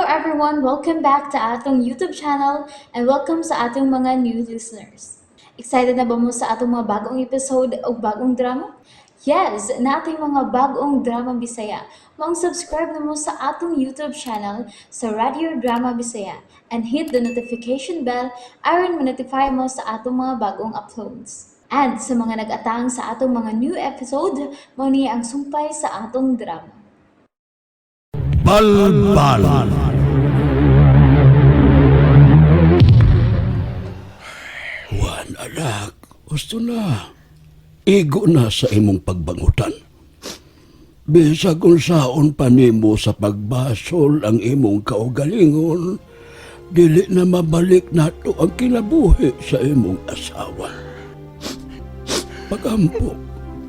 everyone! Welcome back to atong YouTube channel and welcome sa atong mga new listeners. Excited na ba mo sa atong mga bagong episode o bagong drama? Yes, nating mga bagong drama Bisaya. Maong subscribe na mo sa atong YouTube channel sa Radio Drama Bisaya and hit the notification bell aron ma-notify mo sa atong mga bagong uploads. And sa mga nag-atang sa atong mga new episode, mao ni ang sumpay sa atong drama. Balbal. Juan, anak, gusto na. Igo na sa imong pagbangutan. Bisag kung saon pa nimo sa pagbasol ang imong kaugalingon, dili na mabalik nato ang kinabuhi sa imong asawa. Pagampo,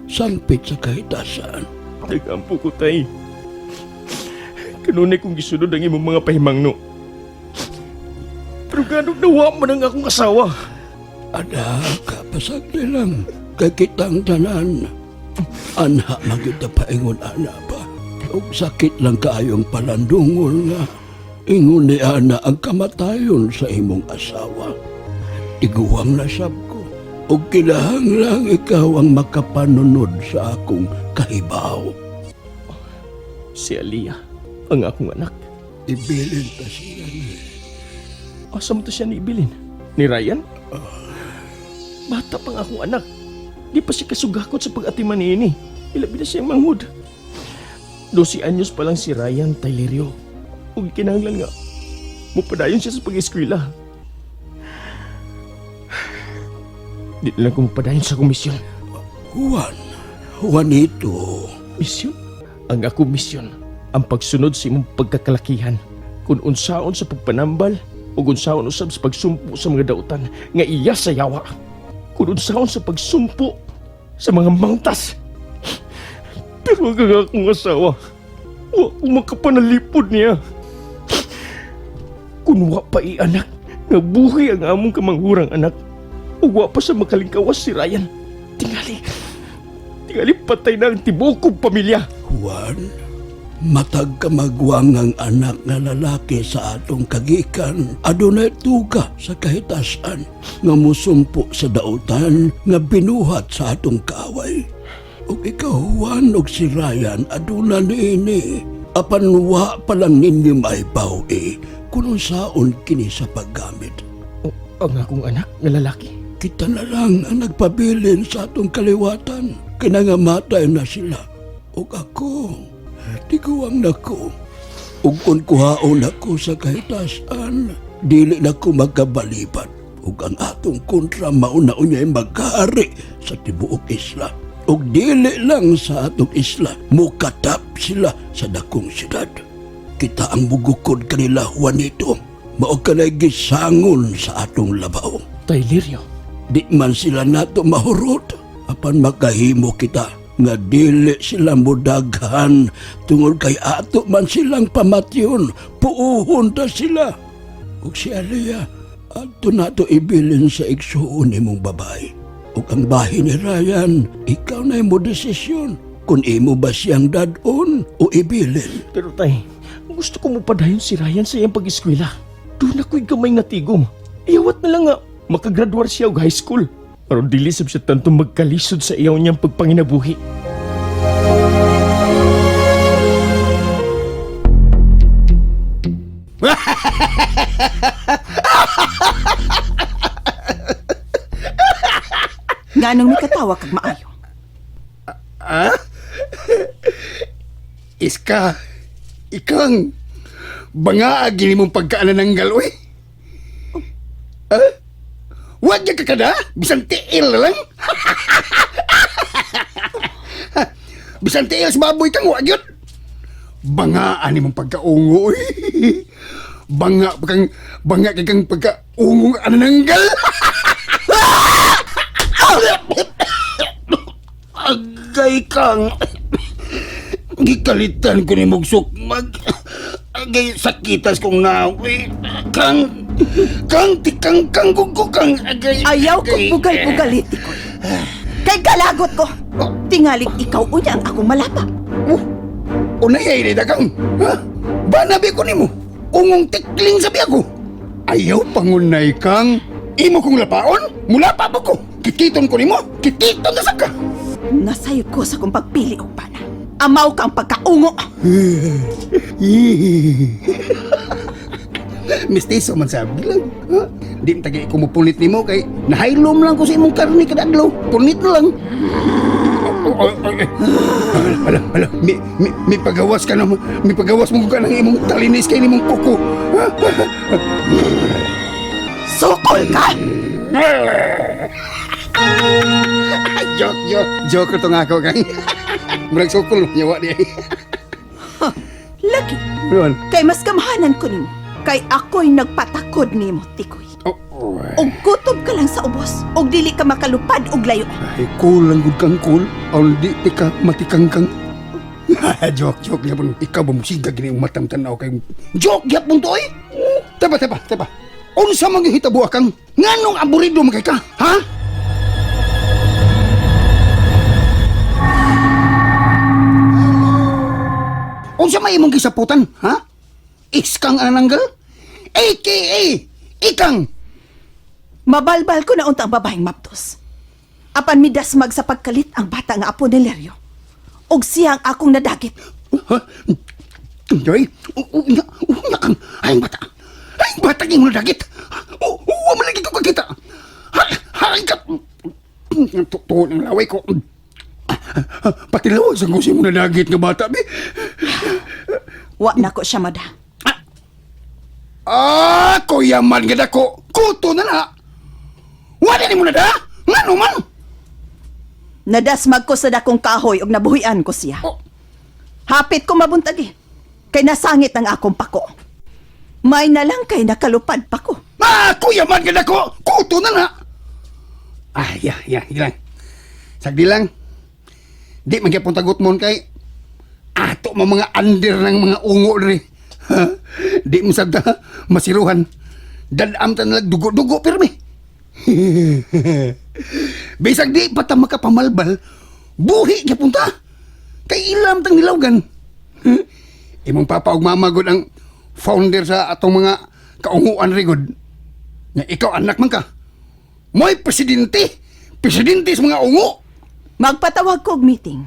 sangpit sa kahitasan. Nagampo ko, tay. Kanunay kong gisunod ang imong mga pahimangno. Pero ganong nawa man ang akong asawa. Anak, pasagdi lang. Kay kitang tanan. Anha magita paingon ana pa. Ug sakit lang kaayong palandungon nga. Ingon ni ana ang kamatayon sa imong asawa. Tiguang na sab ko. Ug kinahanglang ikaw ang makapanunod sa akong kahibaw. Si Aliyah, ang akong anak. Ibilin ta siya ni. Asa mo to siya ni Ibilin? Ni Ryan? Bata pang akong anak. Di pa siya kasugakot sa pag-atiman niini. Ilabi na siyang manghud. 12 anyos pa lang si Ryan Tylerio. Ug kinahanglan nga, mupadayon siya sa pag-eskwela. Di na lang ko mupadayon sa akong misyon. Juan, Juanito. Misyon? Ang akong misyon, ang pagsunod sa imong pagkakalakihan. Kung unsaon sa pagpanambal, o unsaon usab sa pagsumpo sa mga dautan nga iya sa yawa. Kung unsaon sa pagsumpo sa mga mangtas. Pero ang akong asawa, wa ko makapanalipod niya. Kung wa pa ianak, nga buhi ang among kamanghurang anak, ug wa pa sa makalingkawas si Ryan. Tingali, tingali patay na ang tibuok kong pamilya. Juan, matag ka magwang ang anak nga lalaki sa atong kagikan, adunay tuga sa kahitasan nga musumpo sa dautan nga binuhat sa atong kaaway. Ug ikaw, Juan, ug si Ryan, aduna niini. Apan wa pa lang ninyo maibaw-i kung unsaon kini sa paggamit. O, ang akong anak nga lalaki. Kita na lang ang nagpabilin sa atong kaliwatan. Kinangamatay na sila. Ug ako, tiguang nako. Ug kung kuhaon ako sa kahitasan, dili na ko magkabalibat. Ug ang atong kontra mauna unya'y maghari sa tibuok isla. Ug dili lang sa atong isla, mukatap sila sa dakong syudad. Kita ang mugukod kanila, Juanito. Mao kanay gisangon sa atong labaw. Tylerio, Di man sila nato mahurot apan makahimo kita nga dili sila mudaghan tungod kay ato man silang pamatyon, puuhon ta sila. Ug si Aliyah, adto nato ibilin sa igsuon nimong babae. Ug ang bahin ni Ryan, ikaw na imo desisyon kung imo ba siyang dad-on o ibilin. Pero tay, gusto ko mupadayon si Ryan sa iyang pag-eskwela. Doon ako'y gamay nga tigom. Iyawat na lang nga, makagraduar siya og high school. Aron dili sab siya tanto magkalisod sa iyaw niyang pagpanginabuhi. Nganong mikatawa kag maayo? Iska, ikang, banga gini mong pagkaanan ng galoy. Ha? Huwag niya kakada, bisan tiil na lang. Bisan tiil sa baboy kang wag yun. Banga ani mong pagkaungo, oy. Banga pa kang, banga kay kang pagkaungong anananggal. Agay kang. Gikalitan ko ni mong sukmag. Agay sakitas kong nawi. Kang, kang tikang kang kung ko kang agay. Ayaw ko agay. bugal-bugaliti ko. Kay galagot ko. Tingalig ikaw unya ang akong malapa. Oh, unay ay ni kang. Ha? Banabi ko nimo. Ungong tikling sabi ako. Ayaw pangunay kang. Imo kong lapaon, mula pa ko. Kikiton ko nimo, kikiton na sa ka. Nasayod ko sa kong pagpili og bana. Amaw kang pagkaungo. Mistiso man sabi lang. Ha? Di man tagay kumupunit nimo kay nahaylom lang ko sa imong karne kada adlaw. Punit na lang. Oh, oh, oh, eh. Hala, hala, mi pagawas ka na, mi pagawas mo ka ng imong talinis kay nimong kuko. Ha? Sukol ka! Joke, joke, joke to nga ako kang. Murag sukol nyawa di. Lagi, Ron. kay mas gamhanan ko nimo. Kay ako'y nagpatakod nimo, Tikoy. Oh, oh. Og kutob ka lang sa ubos, og dili ka makalupad og layo. Ay, cool lang gud kang cool. Aw di ti ka matikang kang. Joke, joke gyapon. Ikaw ba musiga gini ang matang tanaw kay joke gyapon to oy. Taba, taba, taba. Unsa man gihitabo kang? Nganong aburido man kay ka? Ha? Unsa may imong gisaputan, ha? Iskang ananggal? AKA ikang Mabalbal ko na unta ang babaeng maptos. Apan midasmag sa pagkalit ang bata nga apo ni Lerio. Og siya ang akong nadagit. Ha? Joy, unya, unya kang, ay bata. Ay bata yung dagit. Uwa man lagi ko kakita. Hay, hay ka. Tuon ang laway ko. Pati laway sa kusi mo na dagit nga bata, bi. Wa na ko siya mada. Ah, kuya man gid ako. Kuto na na. Wala ni mo na da. Ngano man? Nadasmag ko sa dakong kahoy og nabuhian ko siya. Oh. Hapit ko mabuntag eh. Kay nasangit ang akong pako. May na lang kay nakalupad pa ko. Ah, kuya man gid ako. Kuto na na. Ah, ya, ya, sige lang. Sagdi lang. Di man gyapon tagot mon kay ato mo mga under ng mga ungo diri. Ha? Di mo sad masiruhan. Dadam ta nalag dugo-dugo pirmi. Bisag di pa ta makapamalbal, buhi gyapon ta. Kay ilam tang nilawgan. Imong papa ug mama gud ang founder sa atong mga kaunguan ri gud. Nga ikaw anak man ka. Mo'y presidente. Presidente sa mga ungo. Magpatawag ko og meeting.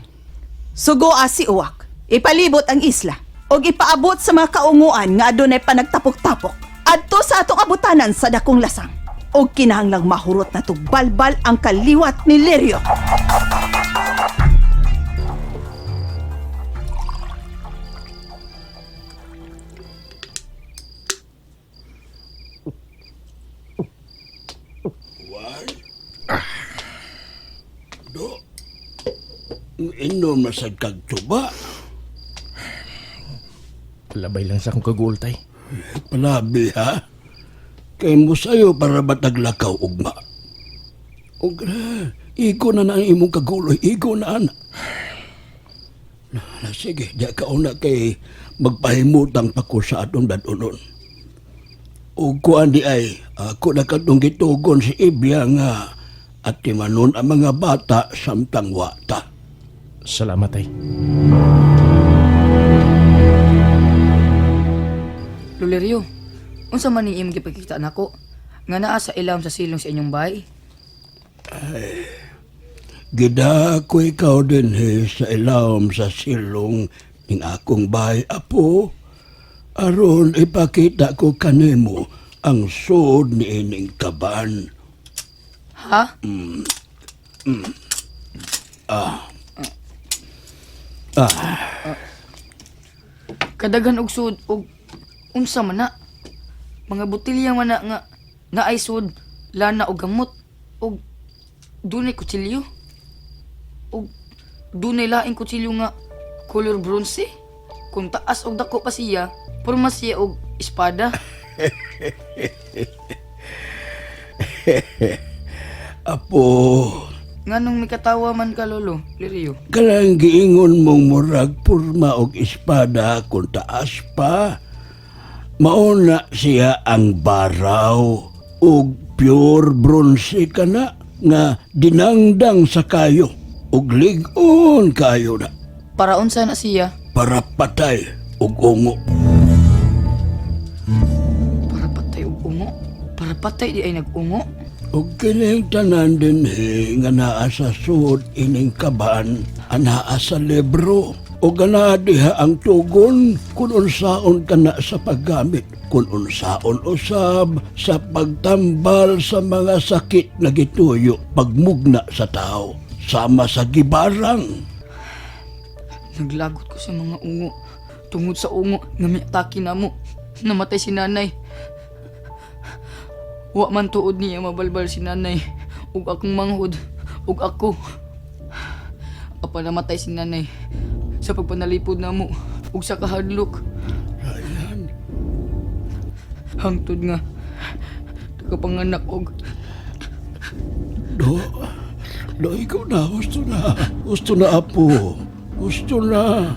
Sugoa si Uwak. Ipalibot ang isla. Og ipaabot sa mga kaunguan nga adunay panagtapok-tapok. Adto sa atong abutanan sa dakong lasang. Og kinahanglang mahurot na balbal ang kaliwat ni Lirio. Do. Inom na sad kag tuba. Labay lang sa akong kagultay. Palabi ha. Kay mo sayo para bataglakaw ugma. Og igo na na ang imong kaguloy, igo na ana. Na, na, sige, di ka una kay magpahimutang pa ko sa atong dadunon. Og kuan di ay, ako na katong gitugon si Ibya nga at timanon ang mga bata samtang wata. Salamat tay. Lulerio, unsa man ning imong gipakita nako? Nga naa sa ilawom sa silong sa inyong bahay. Gida ko ikaw din he, sa ilawom sa silong ning akong bahay apo. Aron ipakita ko kanimo ang suod ni ining kaban. Ha? Ah. Kadaghan og sud og unsa man na? Mga botelya man na nga naay sud, lana og gamot og dunay kutsilyo. Og dunay laing kutsilyo nga color bronze. Kung taas og dako pa siya, porma siya og espada. Apo, Nganong mikatawa man ka lolo, Lirio? kanang giingon mong murag purma og espada kung taas pa. Mauna siya ang baraw og pure bronze kana nga dinangdang sa kayo og lig-on kayo na. Para unsa na siya? Para patay og ungo. Patay di ay nag-ungo. Ug kining tanan dinhi nga naa sa suod ining kaban, anaa sa libro. Ug anaa diha ang tugon kung unsaon kana sa paggamit, kung unsaon usab sa pagtambal sa mga sakit nga gituyo pagmugna sa tao, sama sa gibarang. Naglagot ko sa mga ungo. Tungod sa ungo nga miatake namo. Namatay si nanay. Wa man tuod niya mabalbal si nanay. Ug akong manghod. Ug ako. Apan namatay si nanay. Sa pagpanalipod namo. Ug sa kahadlok. Ryan, Hangtod nga. Nakapanganak og do, do, ikaw na, gusto na. Gusto na, apo. Gusto na.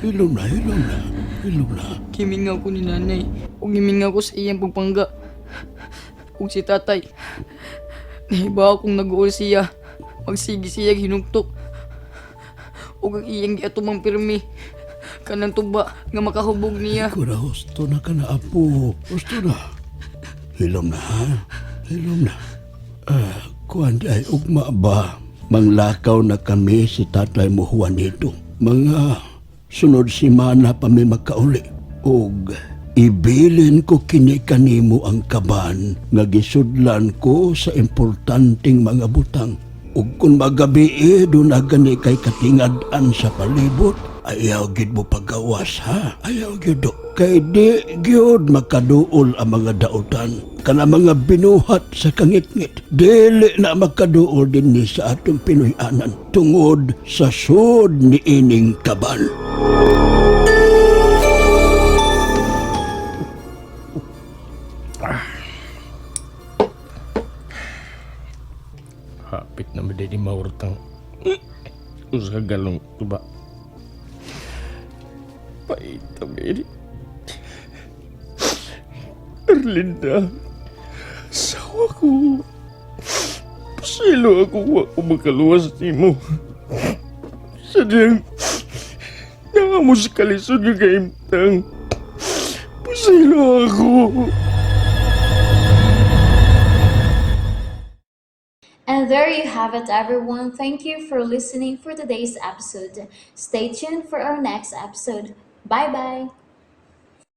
Hilom na, hilom na, hilom na. Gimingaw ko ni nanay. Ug gimingaw ko sa iyang pagpangga. Ug si tatay. Nahibaw akong nag-uol siya. Magsige siya hinugtok. Ug ang iyang giatumang pirmi. Kanang tuba nga makahubog niya. Ikaw na, gusto na ka na, apo. Gusto na. Hilom na, ha? Hilom na. Ah, kuan di ay ugma ba? Manglakaw na kami si tatay mo Juanito. Mga sunod simana pa mi makauli. Og ibilin ko kini kanimo ang kaban nga gisudlan ko sa importanteng mga butang. Ug kung magabi eh, doon na gani kay katingad-an sa palibot, ayaw gid mo pagawas ha. Ayaw gid do. Kay di gyud makaduol ang mga dautan. Kana mga binuhat sa kangitngit. Dili na makaduol din ni sa atong Pinoy-anan tungod sa sud ni ining kaban. Hapit na mo ni maurtang usa ka galong tuba. Paita, Mary. Erlinda, sawa ko. Pasaylo ako wa ko makaluwas nimo. Sadyang, naa mo sa kalisod nga kaimtang. Pasaylo ako. And there you have it, everyone. Thank you for listening for today's episode. Stay tuned for our next episode. Bye bye.